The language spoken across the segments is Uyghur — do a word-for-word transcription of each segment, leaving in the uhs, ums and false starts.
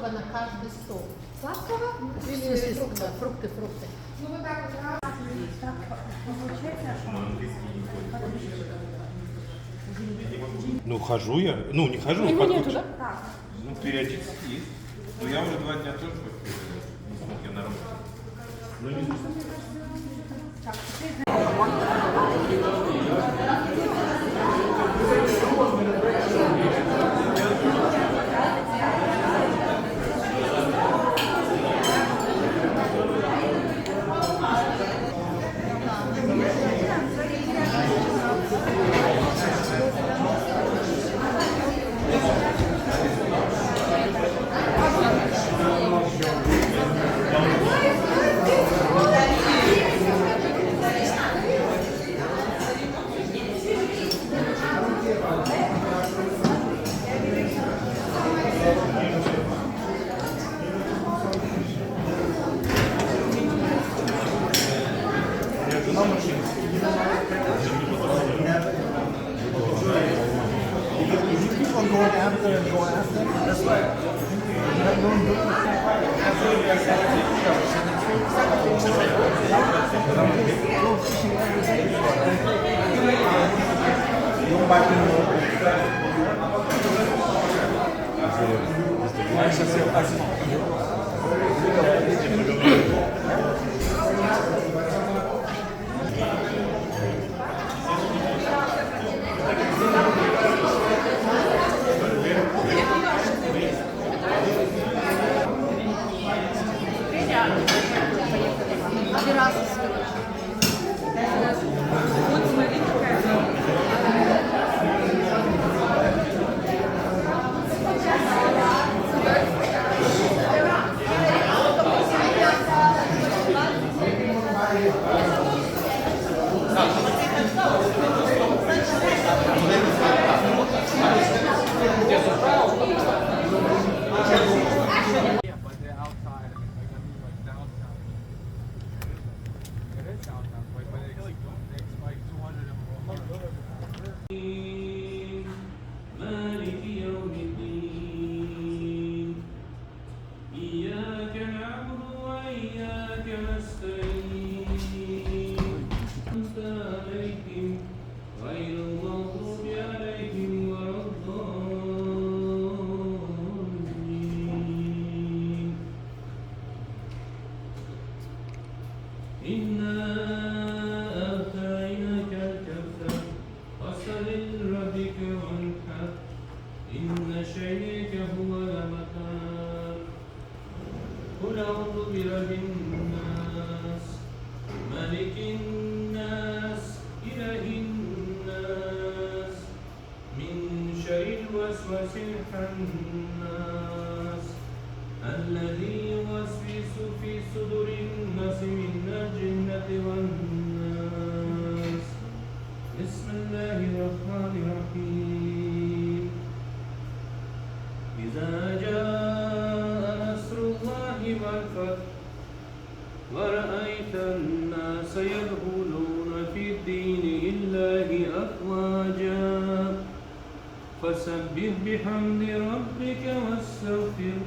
На каждый стол. Сладкого или фрукты? Фрукты, фрукты. Ну, вот так вот раз. Ну, хожу я. Ну, не хожу. Его нету, да? Ну, периодически есть. Но я уже два дня тоже почти не смог, я на работе. Ну, не знаю. مالك يوم الدين. إياك نعبد وإياك نستعين. أنعمت عليهم غير المغضوب عليهم ولا الضالين. إنا أعطيناك الكوثر. فصل لربك وانحر. إن شانئك هو الأبتر. قل أعوذ برب الناس. ملك الناس. إله الناس. من شر الوسواس الخناس. الذي يوسوس في صدور الناس من الجنة والناس. بسم الله الرحمن الرحيم. إذا جاء نصر الله والفتح ورأيت الناس يدخلون في دين الله أفواجا. فسبح بحمد ربك واستغفره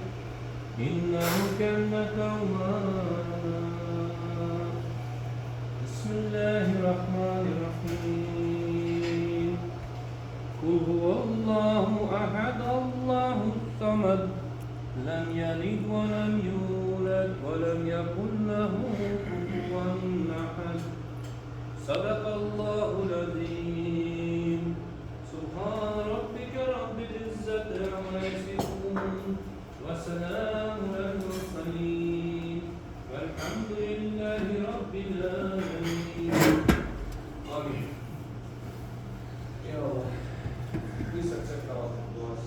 إنه كان توابا. بسم الله الرحمن الرحيم. قل هو الله أحد الله الصمد لم يلد ولم يولد ولم يكن له كفوا أحد. صدق الله العظيم. سبحان ربك رب العزة عما يصفون. وسلام على المرسلين. والحمد لله رب العالمين. آمين. يا الله. Please accept our duas.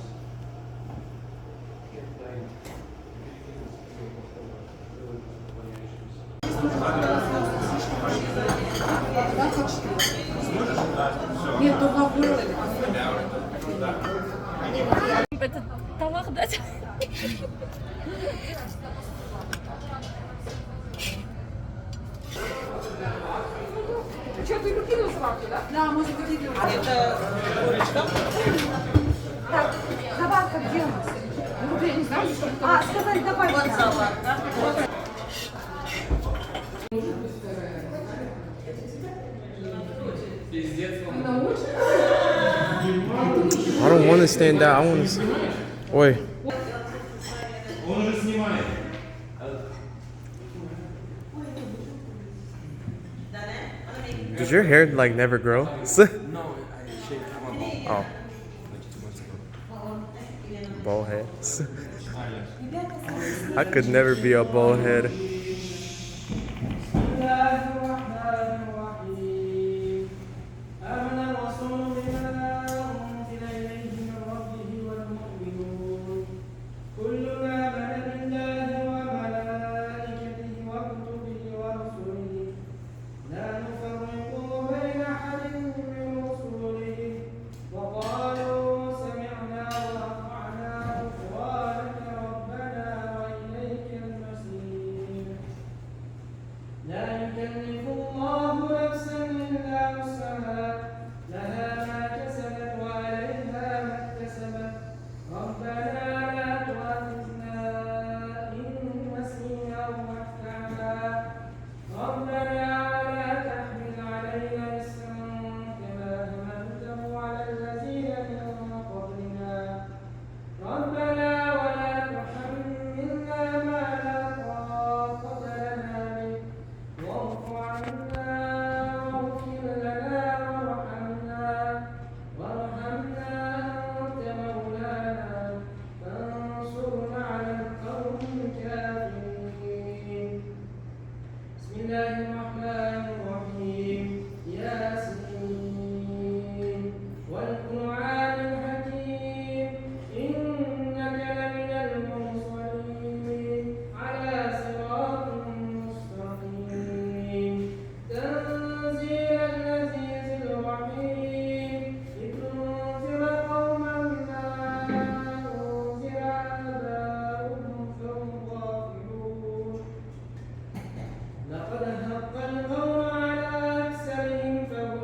Нет, только в горле. Это тамақ, да? Что, ты выкинула сварку, да? Да, может, выкинула. Это корочка. Так, добавка где у нас? Ну, вот я не А, сказали, давай. I don't want to stand out. I want to. Ой. Did your hair, like, never grow? No, I shaved my bald. Oh. Bald head. I could never be a bald head. بسم الله الرحمن الرحيم. آمن الرسول بما أنزل إليه من ربه والمؤمنون. كل آمن بالله وملائكته وكتبه ورسله لا نفرق بين أحد من رسله وقالوا سمعنا وأطعنا غفرانك ربنا وإليك المصير. لا يكلف الله نفسا إلا وسعها، لها ما كسبت وعليها ما اكتسبت. ربنا لا تؤاخذنا إن نسينا أو أخطأنا. ربنا ولا تحمل علينا إصرا كما حملته على الذين من قبلنا. ربنا ولا تحملنا ما لا طاقة لنا به. واعف عنا واغفر لنا وارحمنا. وارحمنا أنت مولانا فانصرنا على القوم الكافرين. بسم الله الرحمن الرحيم. ياسين. والقرآن الحكيم. إنك لمن المرسلين على صراط مستقيم. تنزيل العزيز الرحيم. لتنذر قوما ما أنذر آباؤهم فهم غافلون. لقد حق القول على أكثرهم فهم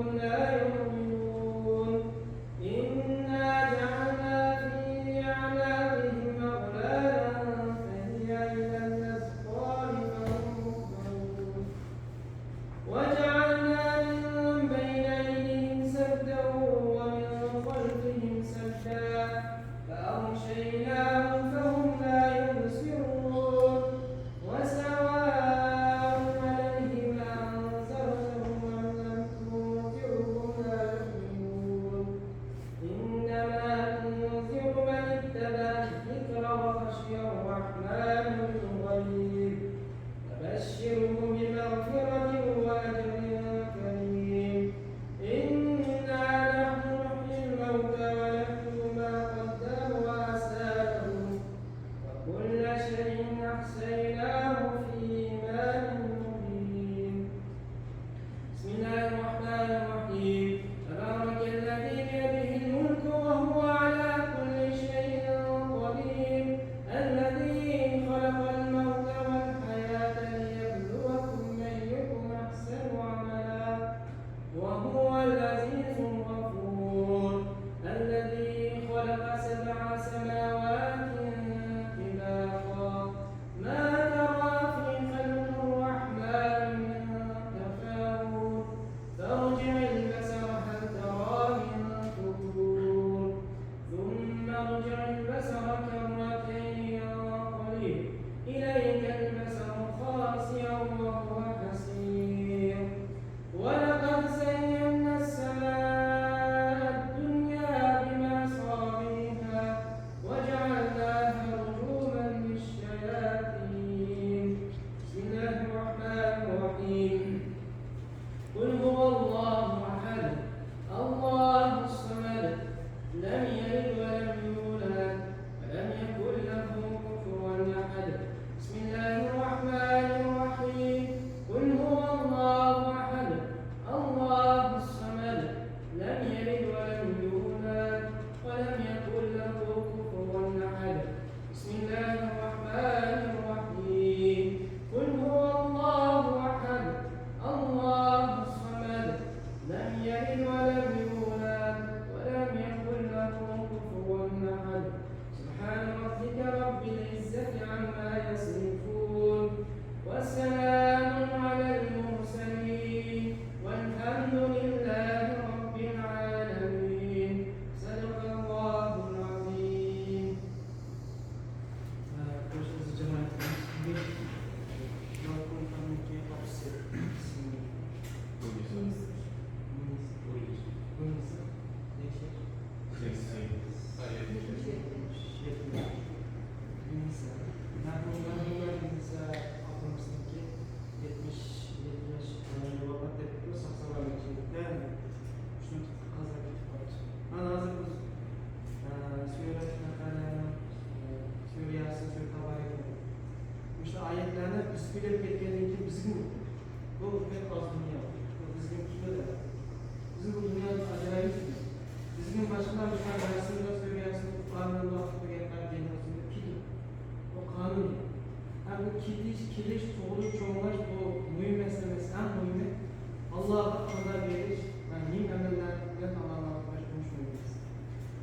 ئاللاغا قانداق بېرىش ۋە نېمە ئەمەللەر بىلەن ئاللاغا بېرىش ئۇنتۇمايمىز.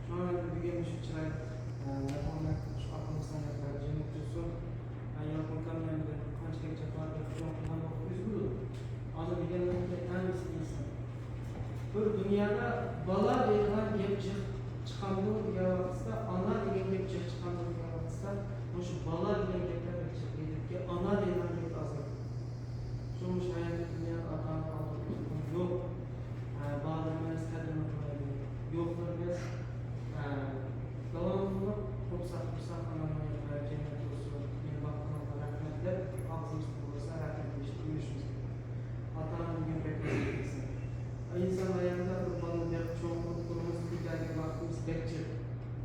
شۇڭا بۈگۈن مۇشۇ چىرايلىق، ئە، مەھمۇد شۇ ئاپىمىزنىڭ يادىغا جەننەت بولسۇن. ئە، ياقۇن كاميەندە قانچىلىك جاپا بېرىپ چوڭ قىلغان ۋاقىت ئۆزگىرىدۇ. ئانا دېگەنلەرنىڭ ھەممىسى ئىنسان. بىر دۇنيادا بالا دەيدىغان گەپ جىق چىقامدۇ دېگەن ۋاقىتتا، ئانا دېگەن گەپ جىق چىقامدۇ دېگەن ۋاقىتتا، مۇشۇ بالا دېگەن گەپلەر بەك جىق دېدىكى، ئانا دەيدىغان گەپ ئازراق. شۇ مۇشۇ ھاياتىي دۇنيادا ئاتا-ئانا ئالدىدا يوق. ھە، بارلىرىمىز قەدرىنى قىلايلى. يوقلىرىمىز، ھە، داۋاملىق قۇرساق، قۇرساق ئانامنىڭ يېرى جەننەت بولسۇن. مېنى باققىنىڭغا رەھمەت دەپ، ئاغزىمىزدا بولسا رەھمەت دېيىشنى ئۆگىنىشىمىز كېرەك. ئاتا-ئانا دېگەن بەك ئىنسان ھاياتىدا بىر بالىنى بېقىپ چوڭ قىلىپ، قولىمىزدا كېتەرگەن ۋاقتىمىز بەك جىق.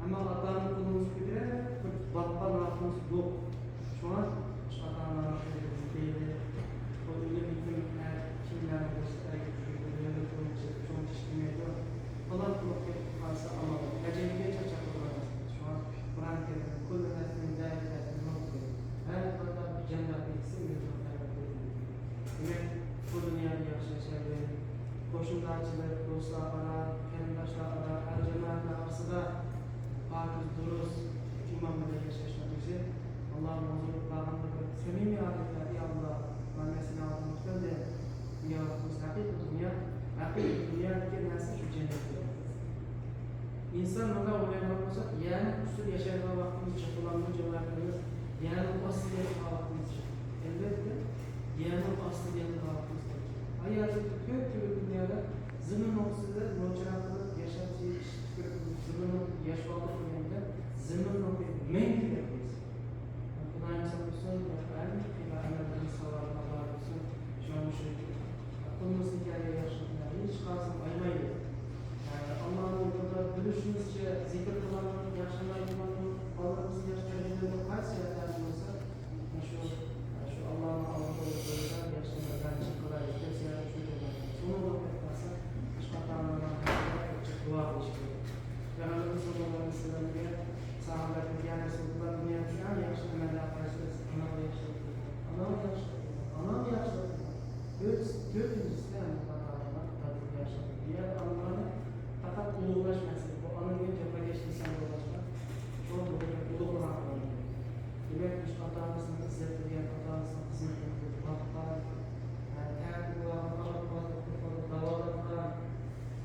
ئەمما ئاتا-ئانا قولىمىزنى كۆتۈرۈپ بىر باققان ۋاقتىمىز يوق. شۇڭا ئاتا-ئانىنىڭ قەدرىنى بىلەيلى. بۇ ئۆلۈم يېتىم ھەر كىملەرنىڭ بولسا ئەركە دۇنيادا چوڭ چىش كېلمەيدۇ. پالان قىلىپ كېتىپ قالسا ئامال يوق. ئەجەلگە چاقچاق قىلغان ئەمەس. شۇڭا قۇرئان كەرىمدە كل نفس ذائقة الموت دەيدۇ. ھەر بالىدا بىر جان بار، ئىككىسى ئۆزىنىڭ تەرىپىدە دەيدۇ. دېمەك، بۇ دۇنيادا ياخشى ياشايلى. قوشنىدارچىلىق، دوستلار ئارا، قېرىنداشلار ئارا، ئەل جامائەتلەر ئارىسىدا پاكىز، دۇرۇس ئىمان بىلەن ياشاشنىڭ ئۆزى ئاللانىڭ ھۇزۇرىغا بارغاندا بىر سەمىمىي ھالەتتە، ئى ئاللا، مانا مەن سېنىڭ ئالدىڭدا كەلدىم. دېگەن ۋاقتىمىز ھەقىقىي دۇنيا، ھەقىقىي دۇنيادىكى نەرسە شۇ جەننەتتۇر. ئىنسان مۇنداق ئويلايدىغان بولسا، يەرنىڭ ئۈستىدە ياشايدىغان ۋاقتىمىز جىق بولامدۇ، جامائەتلىرىمىز؟ يەرنىڭ ئاستىدا ياتىدىغان ۋاقتىمىز جىق. ئەلۋەتتە، يەرنىڭ ئاستىدا ياتىدىغان ۋاقتىمىز جىق. ئايەتتە تۆت تۈرلۈك دۇنيادا زېمىننىڭ ئۈستىدە نوچىراق قىلىپ ياشاپ، ئىچىپ، زېمىننىڭ ياش ۋاقتى دېگەندە زېمىننىڭ مەڭگۈلۈك. خۇدايىم ساقلىسۇن، ھەر قىلغان ئەمەللىرىمىز ساۋابىنى ئاللا بەرسۇن. شۇڭا مۇشۇ قولىمىزدىن كەلگەن ياخشىلىقلارنى ھېچقايسىمىز ئايىمايلى. ئاللانىڭ يولىدا بىلىشىمىزچە زىكىر قىلامدۇ، ياخشى ئەمەل قىلامدۇ، بالىلىرىمىزنى ياخشى تەربىيەلەيدۇ، قايسى يەردە بولسا، شۇ، شۇ ئاللانىڭ ئالدىدا ئولتۇرۇپ ياخشى ئەمەللەرنى قىلايلى، دەپ زىيارەت قىلىدۇ. شۇنىڭ بىلەن قالسا، ئاتا-ئانىنىڭ دۇئا قىلىش كېرەك. پەيغەمبىرىمىز سەللەللاھۇ ئەلەيھى ۋەسەللەمگە ساھابىلەر دېگەن، يا رەسۇلاللا، دۇنيادىكى ئەڭ ياخشى ئەمەللەرنىڭ قايسى؟ ئاناڭغا ياخشىلىق قىلغان، ئاناڭغا ياخشىلىق قىلغان، ئاناڭغا ياخشىلىق قىلغان. تۆت، تۆتىنچىسى ئاتا-ئانىغا دادىغا ياخشىلىق قىلغان. دۇنيادا ئانىلارنى پەقەت ئۇلۇغلاش مەقسىتى. بۇ ئانا دېگەن جاپاكەش ئىنسان بولغاچقا، شۇڭا بۇ دېگەن ئۇلۇغلىغان. دېمەك، مۇشۇ ئاتا-ئانىسىنىڭ ئىززەت بىلگەن، ئاتا-ئانىسىنىڭ خىزمىتىنى قىلىپ باققان، ھە، تەتۈگۈلەرنى ئاغرىپ قالدى، قۇرۇپ قالدى، داۋالاپ،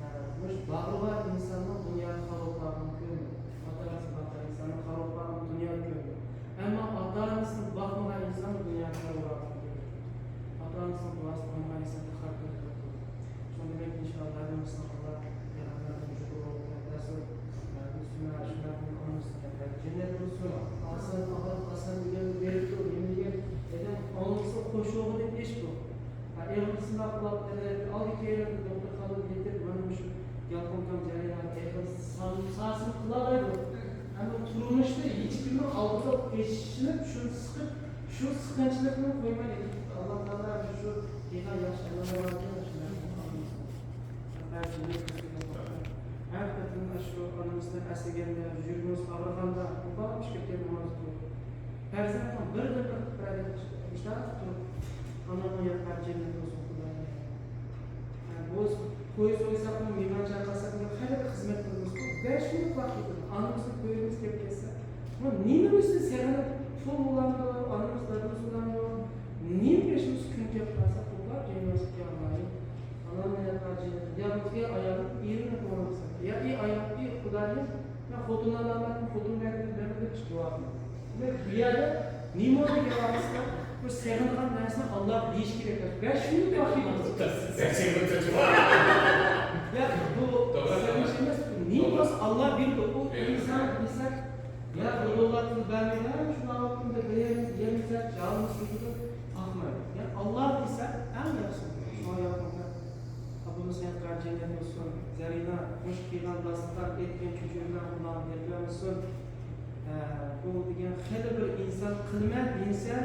ھە، مۇشۇ باغرىغا ئىنساننىڭ دۇنيادا خارابلىقىنى كۆرمىدى. ئاتا-ئانىسىنى باققان ئىنساننىڭ خارابلىقىنى دۇنيادا كۆردى. ئەمما ئاتا-ئانىسىنى باقمىغان ئىنسان دۇنيادا خارابلىقىنى كۆردى. ئاتا-ئانىسىنىڭ دۇئاسىنى ئالمىغان ئىنسان تېخى كۆردى. شۇنىڭ بىلەن ئىنشائاللا ھەممىمىزنىڭ ئاللا پەيغەمبەرنىڭ مۇشۇ ئۇلۇغ مەرتەبىسى، ئە، مۇسۇلمان شۇنداق بىر ئانىمىزنى جەننەت بولسۇن. ئاسان ئاغرىپ، ئاسان ئۆلۈم بېرىپتۇ، نېمە دېگەن ئادەم ئاڭلىسا خوش بولغۇدەك ئىش بۇ. ھە، ئېغىر سىناق قىلىپ، ئەنە ئالدى كەينىدە دوختۇرخانىدا يېتىپ، مانا مۇشۇ يالقۇن كام جەريانلار ئېغىر سان-، ساسىن قىلالايدۇ. ئەمما تۇرمۇشتا ھېچكىمنىڭ ئالدىدا پېچىشىنىپ، شۇنى سىقىپ، شۇ سىقىنچىلىقنى قويماي، ئاللا تائالا شۇ دېگەن ياخشى ئەمەللەر باركەن، شۇلارنى قىلىمىز. ھەر قېتىم شۇ ئانىمىزنى ئەسلىگەندە، يۈرىكىمىز ئاغرىغاندا، مۇبارەك چۈشۈپ كەتكەن ناماز ئوقۇپ، پەرزەنتنىڭ بىردىن بىر قىلىپ بېرەيلى، مۇشۇنداق تۇرۇپ، ئانامنىڭ ياتقان جەننەت بولسۇن، خۇدايىم. بۇ قوي سويساقمۇ، مېھمان چاقىرساقمۇ، خەلققە خىزمەت قىلىمىزغۇ، بەش مىنۇت ۋاقىت كېتىدۇ. ئانىمىزنى كۆرگۈمىز كېلىپ كەتسە، بۇ نېمىنى ئۈستىدە سېغىنىپ، پۇل بولامدۇ، ئانىمىز، دادىمىز بولامدۇ، نېمە بېشىمىز كۈن كەپ قالسا، قوپلاپ جاينىمىزغا كېلەلمەيلى. ئانام يا تاجى، يا بىزگە ئايالنىڭ ئېرىنى قويمىسا، يا ئى ئايال، ئى خۇدايىم، مەن خوتۇنلارنى ئالمايمەن، خوتۇن بەرگىنى بەرمە دەپ چىقىۋالدىم. دېمەك، بۇ يەردە نېمە دېگەن ۋاقىتتا بۇ سېغىنغان نەرسىنى ئاللاغا دېيىش كېرەك. بەش مىنۇت ۋاقىت. بەش مىنۇت. يا، بۇ توغرا، سېغىنىش توغرا. ئەمەس، نېمە بولسا ئاللا بېرىدۇ. ئۇ ئىنسان دېسەك، يا، بۇ دوللار پۇل بەرمەيدۇ، ھە، شۇنداق ۋاقتىمدا بېرەيلى دېيەلمىسەك، جانىمىز كېتىدۇ، باقمايدۇ. يا، ئاللا دېسەك، ئەڭ ياخشى. شۇڭا ياقىندا ئابلىمىز ھەققە جەننەت بولسۇن. زەرىنا، مۇشۇ قىلغان داستىخان، ئېيتكەن چۆچۈرە بىلەن قۇربان بەرگەن بولسۇن. ھە، بۇ دېگەن خېلى بىر ئىنسان قىلىمەن دېسە،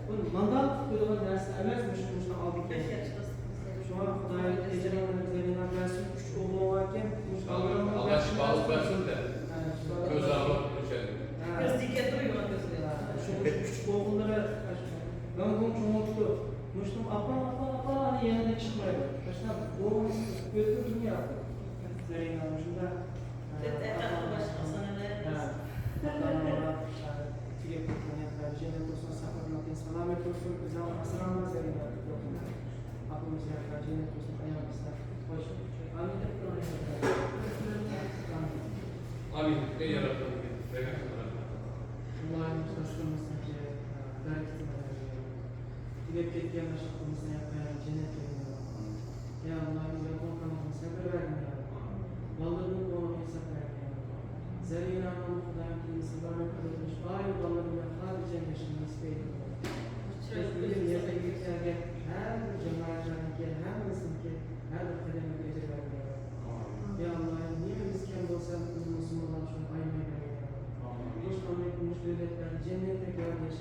بۇ نادان قىلىپ قويىدىغان نەرسە ئەمەس، مۇشۇ، مۇشۇنىڭ ئالدىدا. شۇڭا خۇداي ئەجرىڭنى زەرىنا بەرسۇن، ئۈچ ئوغلۇڭ باركەن، مۇشۇ ئالدىڭ ئاللا شىپالىق بەرسۇن دە. ھە، شىپالىق كۆز ئاغرىپ يۈرۈشەدى. ھە. كۆزدىن كەتتى يوغان كۆزىنى. ھە، شۇ، شۇ ئۈچ ئوغۇللىرى، مەن بۇنى چوڭ بولۇپتۇ. مۇشتۇم ئاپا، ئاپا، ئاپا، ئانا يېنىدىن چىقمايدۇ. تاشلاپ، بۇ ئۆتۈپ دۇنيا. زەرىنە شۇنداق، ئاتا-ئانىغا، ئاتا-ئانىغا جەننەت بولسۇن، ساقلىماقتىن سالامەت بولسۇن، ئۆزۈڭ ئاسرىما زەرىنە. ئاپىمىز ياققا جەننەت بولسۇن، ئاياغ ئىسلام. خوش. ئامىن دەپ تۇرۇڭ. ئامىن. ئەي ياراتقان ئىگە، بەرىكەت. ئاللاھىم، تۇتاشلىرىمىزنىڭكى بەرىكىتىنى بەرگىن. تۈگەپ كەتكەن باشلىقىمىزنى ياققا جەننەت بەرگىن. يا ئاللاھىم، يالقۇن قانىتىنى سەبرى بەرگىن يا رەببى. بالىلىرىنىڭ كۆڭلىگە ئىنساپ بەرگىن يا رەببى. زەرىنانىڭ خۇدايىم تېنى سالامەت قىلىپ، ئايال بالىلىرىنى خاتىرجەم ياشىشىنى نېسىپ ئەيلىگىن. بۈگۈن يەرلىكلەرگە ھەر بىر جامائەتلەرنىڭكى، ھەممىسىنىڭكى ھەر بىر قەدىمىگە ئەجىر بەرگىن يا رەببى. يا ئاللاھىم، نېمىمىز كەم بولسا، بۇنى مۇسۇلمانلار ئۈچۈن ئايىماي بەرگىن يا رەببى. مۇشۇ، مۇشۇ دۆلەتلەرنى جەننەتتەك يارىتىش،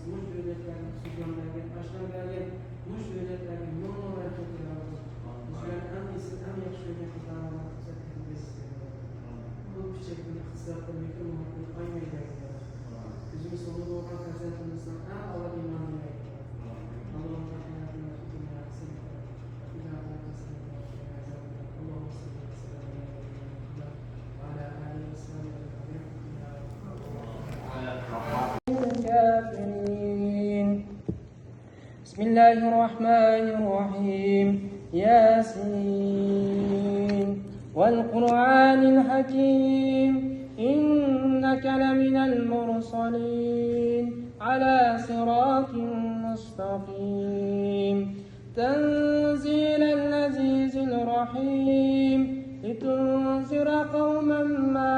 مۇشۇ دۆلەتلەرنى خۇشاللىق بەرگىن، ئاشلار بەرگىن، مۇشۇ دۆلەتلەرگە مىڭ مىڭ بەرىكەت يا رەببى. بىزلەر ئەڭ ئېسىل، ئەڭ ياخشى كۆرگەن قاتارىمىزدا قىلساق، بىز بۇ كۈچەكتىن، ئىقتىسادتىن، مېھىر-مۇھەببەتتىن ئايىماي بەرگىن يا رەببى. كۆزىمىز سولىدا بولغان پەرزەنتىمىزنىڭ ئەڭ ئالا ئىمانىنى بەرگىن. اللهم آتنا في الدنيا حسنة وفي الآخرة حسنة وقنا عذاب النار. اللهم صل وسلم على نبينا محمد وعلى آله وصحبه أجمعين. الكافرين. بسم الله الرحمن الرحيم. ياسين. والقرآن الحكيم. إنك لمن المرسلين على صراط مستقيم. تنزيل العزيز الرحيم. لتنذر قوما ما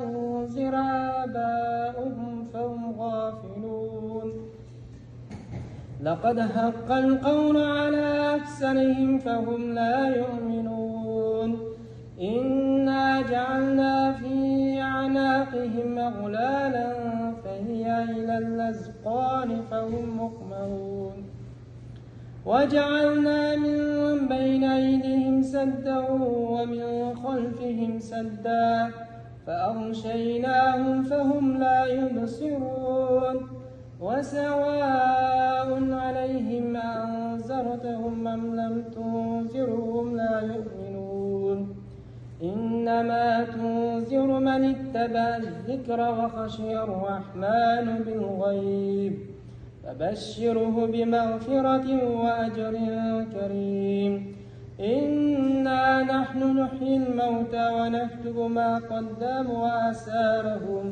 أنذر آباؤهم فهم غافلون. لقد حق القول على أكثرهم فهم لا يؤمنون. إنا جعلنا في أعناقهم أغلالا فهي إلى الأذقان فهم مقمحون. وجعلنا من بين أيديهم سدا ومن خلفهم سدا فأغشيناهم فهم لا يبصرون. وسواء عليهم أأنذرتهم أم لم تنذرهم لا يؤمنون. إنما تنذر من اتبع الذكر وخشي الرحمن بالغيب فبشره بمغفرة وأجر كريم. إنا نحن نحيي الموتى ونكتب ما قدموا وآثارهم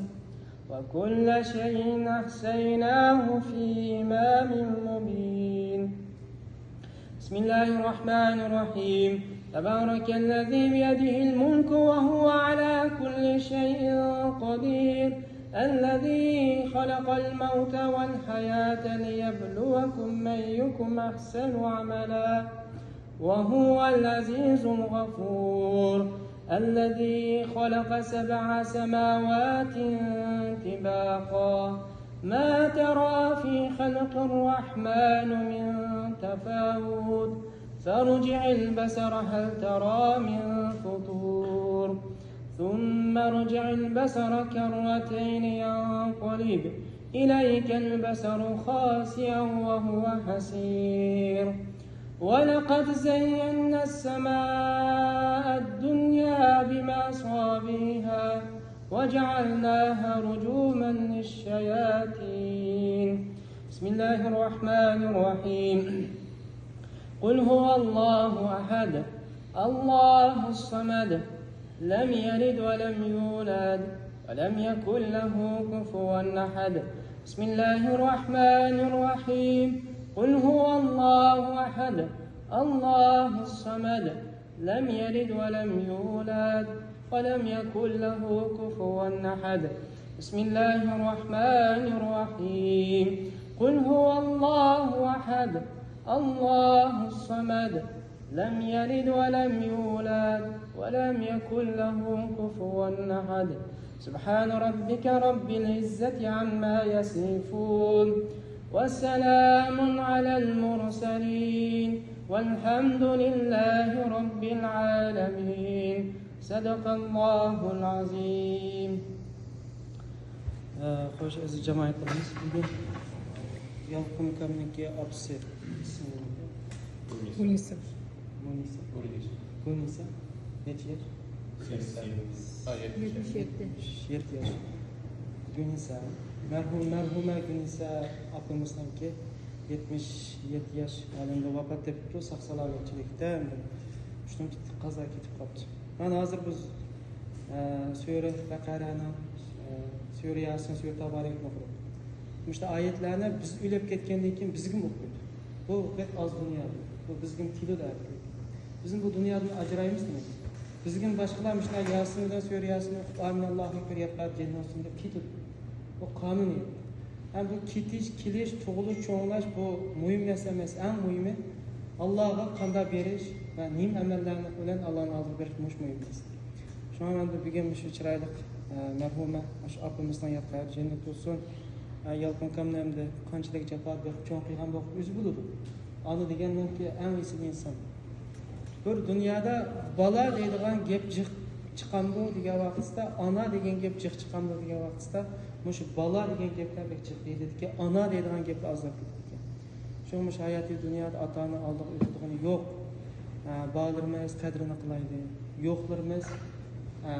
وكل شيء أحصيناه في إمام مبين. بسم الله الرحمن الرحيم. تبارك الذي بيده الملك وهو على كل شيء قدير. الذي خلق الموت والحياة ليبلوكم أيكم أحسن عملا وهو العزيز الغفور. الذي خلق سبع سماوات طباقا ما ترى في خلق الرحمن من تفاوت فارجع البصر هل ترى من فطور ثم ارجع البصر كرتين ينقلب إليك البصر خاسئا وهو حسير. ولقد زينا السماء الدنيا بمصابيح وجعلناها رجوما للشياطين. بسم الله الرحمن الرحيم. قل هو الله أحد، الله الصمد، لم يلد ولم يولد، ولم يكن له كفوا أحد. بسم الله الرحمن الرحيم. قل هو الله أحد، الله الصمد، لم يلد ولم يولد، ولم يكن له كفوا أحد. بسم الله الرحمن الرحيم. قل هو الله أحد، الله الصمد، لم يلد ولم يولد، ولم يكن له كفوا أحد. سبحان ربك رب العزة عما يصفون. وسلام على المرسلين. والحمد لله رب العالمين. صدق الله العظيم. ئە، خوش، ئەزىز جامائەتلىرىمىز، بۈگۈن يالقۇن ئاكامنىڭكى ئاپىسى ئىسمى نېمە؟ گۈلنىسا. Gunisa. Gunisa. Neçe yaş? Seksen. Ha, yetmiş. Yetmiş yedi. Yetmiş yedi yaş. Gunisa. Merhum, merhume Gunisa ablamızdan ki yetmiş yedi yaş halinde vefat etti. Sağ selametçilikte. Şunun kaza ketip kaptı. Ben hazır biz e, Sure Baqarani, e, Sure Yasin, Sure Tabarekni o'qidik. Mışta ayetlerni biz ölüp ketkendeyin keyin bizgim o'qiydi. Bu pek az dünyada. Bu bizgim kilo da. Bizim bu dünyadan acıraymız mı? Bizgim başkalar mışta Yasin'den Sure Yasin o'qib, "Amin, Allahu Ekber", yapar, cennet olsun dep ketedi. O qonun edi. Hem bu ketiş, keliş, tug'ilish, cho'ng'lash bu muhim narsa emas. Eng muhimi Allohga qanday berish va nim amallarni bilan Allohni oldiga berish mush muhim narsa. Shunga men bu bugun shu chiroyli e, marhuma shu opamizdan yodgor jannat bo'lsin. E, yolqin kamni endi qanchalik jafo berib cho'ng qilgan bo'lib o'zi biladi. Ona degandan keyin eng esli inson. Bir dunyoda bola deydigan gap jiq chiqamdi degan vaqtida, ona degan gap jiq chiqamdi degan vaqtida, mushu bola degan gaplar bek jiq deyiladi. Ona deydigan gaplar ozlab ketgan. Shu mushu hayotiy dunyoda ota ona oldiga o'tadigan yo'q. Ha, borlarimiz qadrini qilaydi, yo'qlarimiz ha,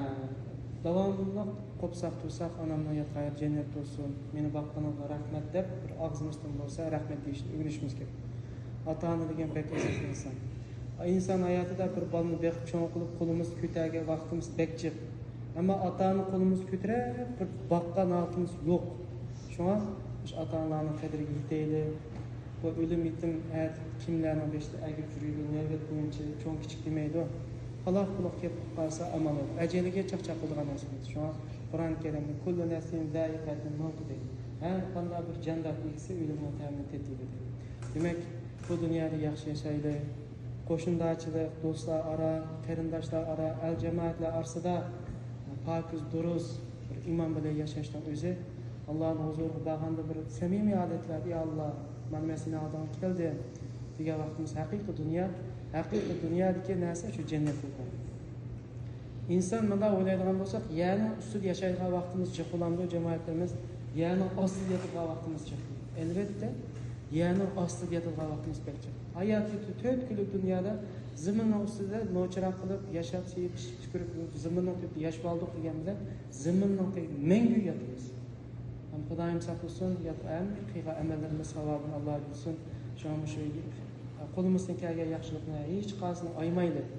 davomli qopsaq tursak, onamni yotgan yeri jannat bo'lsin, meni boqqaningga rahmat deb bir og'zimizdan bo'lsa rahmat deyishni o'rganishimiz kerak. Ota ona degan bek aziz inson. Inson hayotida bir bolani baqib cho'ng qilib qo'limiz ko'targan vaqtimiz bek jiq. Ammo ota ona qo'limiz ko'tarib bir boqqan vaqtimiz yo'q. Shunga shu ota onalarning qadriga yetaylik. Bu o'lim yetim kimlarning beshida agib yurgan navbat bo'yicha cho'ng kichik demaydi. Paloq puloq kelib qolsa amal yo'q. Ajaliga chaqchaq qildigan narsamiz. Shunga Qur'oni Karimda kullu nafsin zaiqatul mavt deydi. Har qanday bir jondod egisi o'limni ta'mini tatiydi deydi. Demak, bu dunyoda yaxshi yashaylik. Qo'shnidachilik, do'stlar aro, qarindoshlar aro, al jamoatlar orasida pokiz, durust bir iymon bilan yashashdan o'zi Allohning huzuriga borganda bir samimiy holatlarda, "Ya Alloh, mana men seni oldiga keldim", degan vaqtimiz haqiqiy dunyo, haqiqiy dunyodagi narsa shu jannat bo'lgan. Inson bunday o'ylaydigan bo'lsak, yerning ustida yashaydigan vaqtimiz jiq bo'lamdi, jamoatlarimiz, yerning ostida yotadigan vaqtimiz jiq. Albatta, yerning ostida yotadigan vaqtimiz pek jiq. Hayotni to'rt kunlik dunyoda zaminning ustida novchiroq qilib yashab, sevib, pishib, tupurib, zaminning tubida yashab oldik degan bilan zaminning tubida mangu yotamiz. Ham Xudoyim saqlasin, yot-, hamma qilgan amallarimiz savobini Alloh bersin. Shuning uchun qo'limizdan kelgan yaxshilikni hech qaysini aymaylik.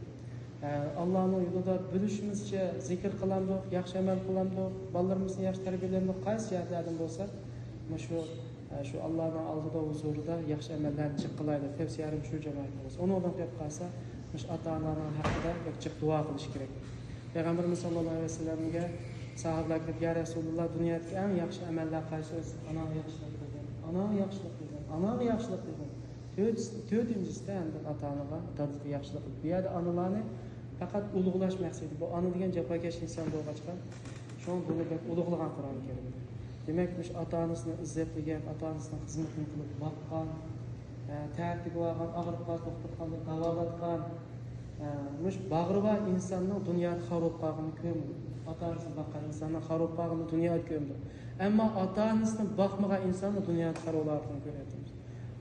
Allohning yo'lida bilishimizcha zikr qilamiz, yaxshi amal qilamiz, bolalarimizni yaxshi tarbiyalaymiz, qaysi jihatlardan bo'lsa, mana shu, shu Allohning oldida, huzurida yaxshi amallarni jiq qilaylik. Tavsiyaim shu, jamoatimiz. Undan qolib qolsa, mana shu ota-onalarning haqida jiq duo qilish kerak. Payg'ambarimiz sallallohu alayhi vasallamga sahobalar kelib, "Ya Rasululloh, dunyodagi eng yaxshi amallar qaysi?" "Onangga yaxshilik qilgin, onangga yaxshilik qilgin, onangga yaxshilik qilgin." To'rt-, to'rtinchisida endi ota-onaga, dadasiga yaxshilik qilib. Bu yerda onalarni faqat ulug'lash maqsadi. Bu ona degan jafokash inson bo'lg'achqa, shu buni bek ulug'lagan Qur'oni Karimda. Demak, mush ota-onasini izzatlagan, ota-onasini xizmatini qilib boqqan, e, tartibi olgan, og'rib qolsa, do'xtirxonada davolatgan, e, mush bag'ri bor insonning dunyoda xor bo'lib qolganini ko'rmadim. Ota-onasini boqqan insonni xor bo'lib qolganini dunyoda ko'rmadim. Ammo ota-onasini boqmagan insonni dunyoda xor bo'layotganini ko'ryapmiz.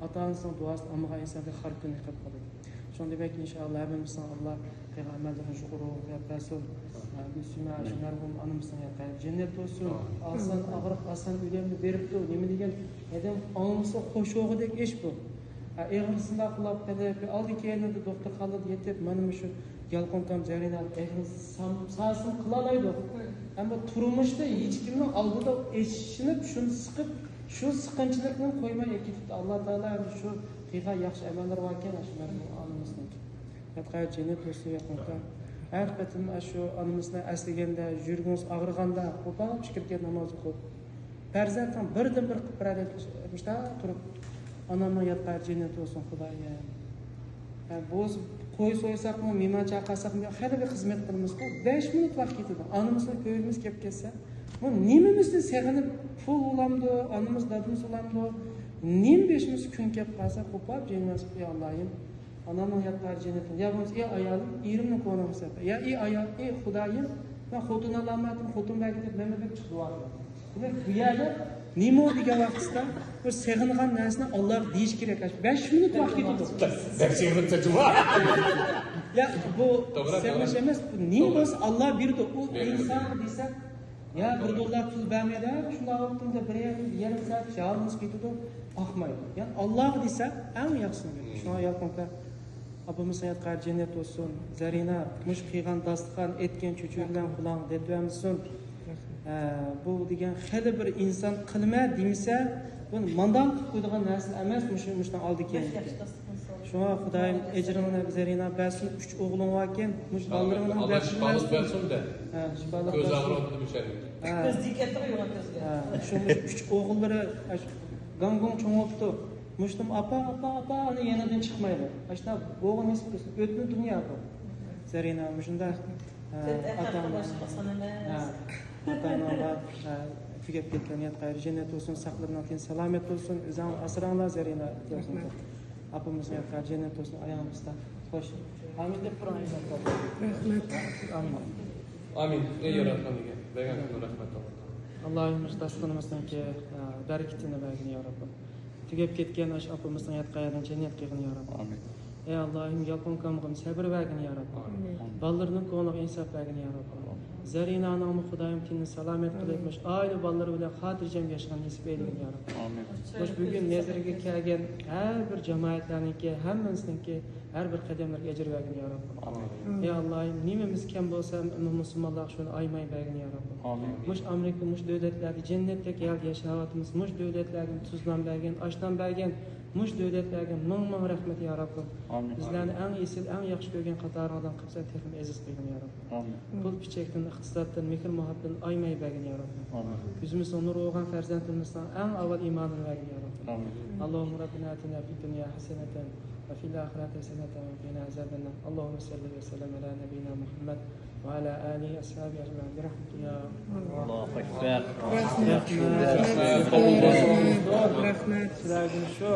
Ota-onasiniڭ دۇئاسىنى ئالمىغان ئىنسان خار كۈننى قىلىپ قالىدۇ. شۇڭا دېمەك، ئىنشائاللا، ھەممىمىزنىڭ ئاللا قىلغان ئەمەللىرىنى شۇكرى قىلىپ بەرسۇن. بىسمىللا، شۇ مەرھۇم ئانىمىزنىڭ ياتقان يېرى جەننەت بولسۇن. ئاسان ئاغرىق، ئاسان ئۆلۈمنى بېرىپتۇ. نېمە دېگەن ئادەم ئاڭلىسا خوش بولغۇدەك ئىش بۇ. ھە، ئېغىر سىناق قىلاپ قېلىپ، ئالدى كەينىدە دوختۇرخانىدا يېتىپ، مانا مۇشۇ يالقۇن تام زەھىرىنى ئېغىر سام-، ساسىم قىلالايدۇ. ئەمما تۇرمۇشتا ھېچكىمنىڭ ئالدىدا ئېچىنىپ، شۇنى سىقىپ، شۇ سىقىنچىلىقنى قويماي ئەكېتىپتۇ. ئاللا تائالا ئەمدى شۇ قىلغان ياخشى ئەمەللىرى باركەن، ئاشۇ مەرھۇم ئانىمىزنىڭ. ياتقان يېرى جەننەت بولسۇن، ياقىنقى. ھەر قېتىم ئاشۇ ئانىمىزنى ئەسلىگەندە، يۈرىكىڭىز ئاغرىغاندا، قوپال چۈشكۈرگە ناماز ئوقۇپ، پەرزەنتنىڭ بىردىن بىر قىلىپ بېرەيلى، مۇشۇنداق تۇرۇپ، ئانامنىڭ ياتقان يېرى جەننەت بولسۇن، خۇدايىم. ھە، بولسا قوي سويساقمۇ، مېھمان چاقىرساقمۇ، خېلى بىر خىزمەت قىلىمىزغۇ، بەش مىنۇت ۋاقىت كېتىدۇ. ئانىمىزنى كۆرگۈمىز كېلىپ كەتسە، بۇ نېمىمىزنى سېغىنىپ، پۇل بولامدۇ، ئانىمىز، دادىمىز بولامدۇ، نېمە بېشىمىزغا كۈن كېلىپ قالسا، قوپاپ جېنىمىز، يا ئاللاھىم، ئانامنىڭ ياتقان يېرى جەننەتتىن. يا بولمىسا، ئى ئايالىم، ئېرىمنى كونىمىسا، يا ئى ئايال، ئى خۇدايىم، مەن خوتۇن ئالالمايتتىم، خوتۇن بەرگىن دەپ، مەن بىر چىقىپ دۇئا قىلىمەن. دېمەك، بۇ يەردە نېمە دېگەن ۋاقتىدا بىر سېغىنغان نەرسىنى ئاللاغا دېيىش كېرەك. بەش مىنۇت ۋاقىت كېتىدۇ. بەك سېغىنسا جۇما. يا، بۇ توغرا، سېغىنىش توغرا. ئەمەس، بۇ نېمە بولسا ئاللا بېرىدۇ. ئۇ بېرىدۇ. ئىنسانغا دېسەك، يا، بىر دوللار پۇل بەرمەيدۇ، شۇنداق ۋاقتىمدا بىر يېرىم، يېرىم سائەت جاۋابىمىز كېتىدۇ، ئاقمايدۇ. يەنى ئاللاغا دېسەك، ئەڭ ياخشىسىنى بېرىدۇ. شۇڭا يالقۇن ئاكا، ئاپىمىز ھايات قايىر جەننەت بولسۇن. زەرىنا، مۇشۇ قىلغان داستىخان، ئەتكەن چۆچۈرە بىلەن قۇلاڭغا دەتۋەرمىسۇن. ھە، بۇ دېگەن خېلى بىر ئىنسان قىلمە دېمىسە، بۇ مانداق قىلىپ قويىدىغان نەرسە ئەمەس، مۇشۇ، مۇشۇنىڭ ئالدى كېيىن. شۇڭا خۇدايىم ئەجرىڭنى، زەرىنا، بەرسۇن، ئۈچ ئوغلۇڭ باركەن، مۇشۇ بالىلىرىڭنىڭ بەختىنى بەرسۇن. بەرسۇن دە. ھە، شۇ بالىلار كۆز بەرسۇن. ئاغرىۋاتىدۇ بىچارە. ھە. كۆز دىققەتلىك يوغان كۆزگە. ھە، شۇ، مۇشۇ ئۈچ ئوغۇللىرى، ئاشۇ گاڭگۇڭ چوڭ بوپتۇ. مۇشتۇم ئاپا، ئاپا، ئاپا، ئانا يېنىدىن چىقمايدۇ. ئاشۇنداق بولغىنى نېسىپ قىلسۇن. ئۆتنە دۇنيا بۇ. زەرىنا، مۇشۇنداق، ئە، ئەتراپتا ئاتا-ئانا، باشقا ئىنسان ئەمەس. ھە، ئاتا-ئاناڭغا، ئە، تۈگەپ كەتكەن يات قايرى جەننەت بولسۇن، ساقلىرىنىڭ تېنى سالامەت بولسۇن، ئۆزۈڭلار ئاسراڭلار زەرىنا. رەھمەت. ئاپىمىزنىڭ يات قايرى جەننەت بولسۇن، ئاياغىڭ ئۈستىدە. خوش. ئامىن دەپ تۇرۇڭ، ئەجدادلار. رەھمەت. ئامىن. ئامىن. ئەي ياراتقان ئىگە، بەرگەن كۈنۈڭ رەھمەت بولغىن. ئاللاھىم، مۇشۇ داستىخىنىمىزنىڭكى، ئە، بەرىكىتىنى بەرگىن، يا رەببىم. تۈگەپ كەتكەن ئاشۇ ئاپىمىزنىڭ يات قايرىدىن جەننەت قىلغىن، يا رەببىم. ئامىن. ئەي ئاللاھىم، يالقۇن ئاكامغىمۇ سەبىر بەرگىن، يا رەببىم. ئامىن. بالىلىرىنىڭ كۆڭلىگە ئىنساپ بەرگىن، يا رەببىم. ئامىن. زەرىنانىڭمۇ خۇدايىم تېنىنى سالامەت قىلىپ، ئامىن. مۇشۇ ئائىلە بالىلىرى بىلەن خاتىرجەم ياشىغان نېسىپ ئەيلىگىن، يا رەببىم. ئامىن. مۇشۇ بۈگۈن نەزىرىگە كەلگەن ھەر بىر جامائەتلەرنىڭكى، ھەممىمىزنىڭكى ھەر بىر قەدەملىرىگە ئەجىر بەرگىن، يا رەببىم. ئامىن. ئەي ئاللاھىم، نېمىمىز كەم بولسا، مۇسۇلمانلارغا شۇنى ئايىماي بەرگىن، يا رەببىم. ئامىن. مۇشۇ ئامېرىكا، مۇشۇ دۆلەتلەردە جەننەتتەك ھالدا ياشاۋاتىمىز. مۇشۇ دۆلەتلەرگە تۇز نان بەرگەن، ئاش نان بەرگەن، مۇشۇ دۆلەتلەرگە مىڭ مىڭ رەھمەت، يا رەببىم. ئامىن. بىزلەرنى ئەڭ ئېسىل، ئەڭ ياخشى كۆرگەن قاتارىڭدىن قىلسا تېخىمۇ ئەزىز قىلغىن، يا رەببىم. ئامىن. پۇل پىچەكتىن، ئىقتىسادتىن، مېھىر مۇھەببەتتىن ئايىماي بەرگىن، يا رەببىم. ئامىن. كۆزىمىزنىڭ نۇرى بولغان پەرزەنتىمىزنىڭ ئەڭ ئاۋۋال ئىمانىنى بەرگىن، يا رەببىم. ئامىن. اللهم ربنا آتنا في الدنيا حسنة وفي الآخرة حسنة وقنا عذاب النار. اللهم صل وسلم على نبينا محمد وعلى آله وأصحابه أجمعين برحمتك يا الله أكبر. رەھمەت. رەھمەت. سىلەردىن شۇ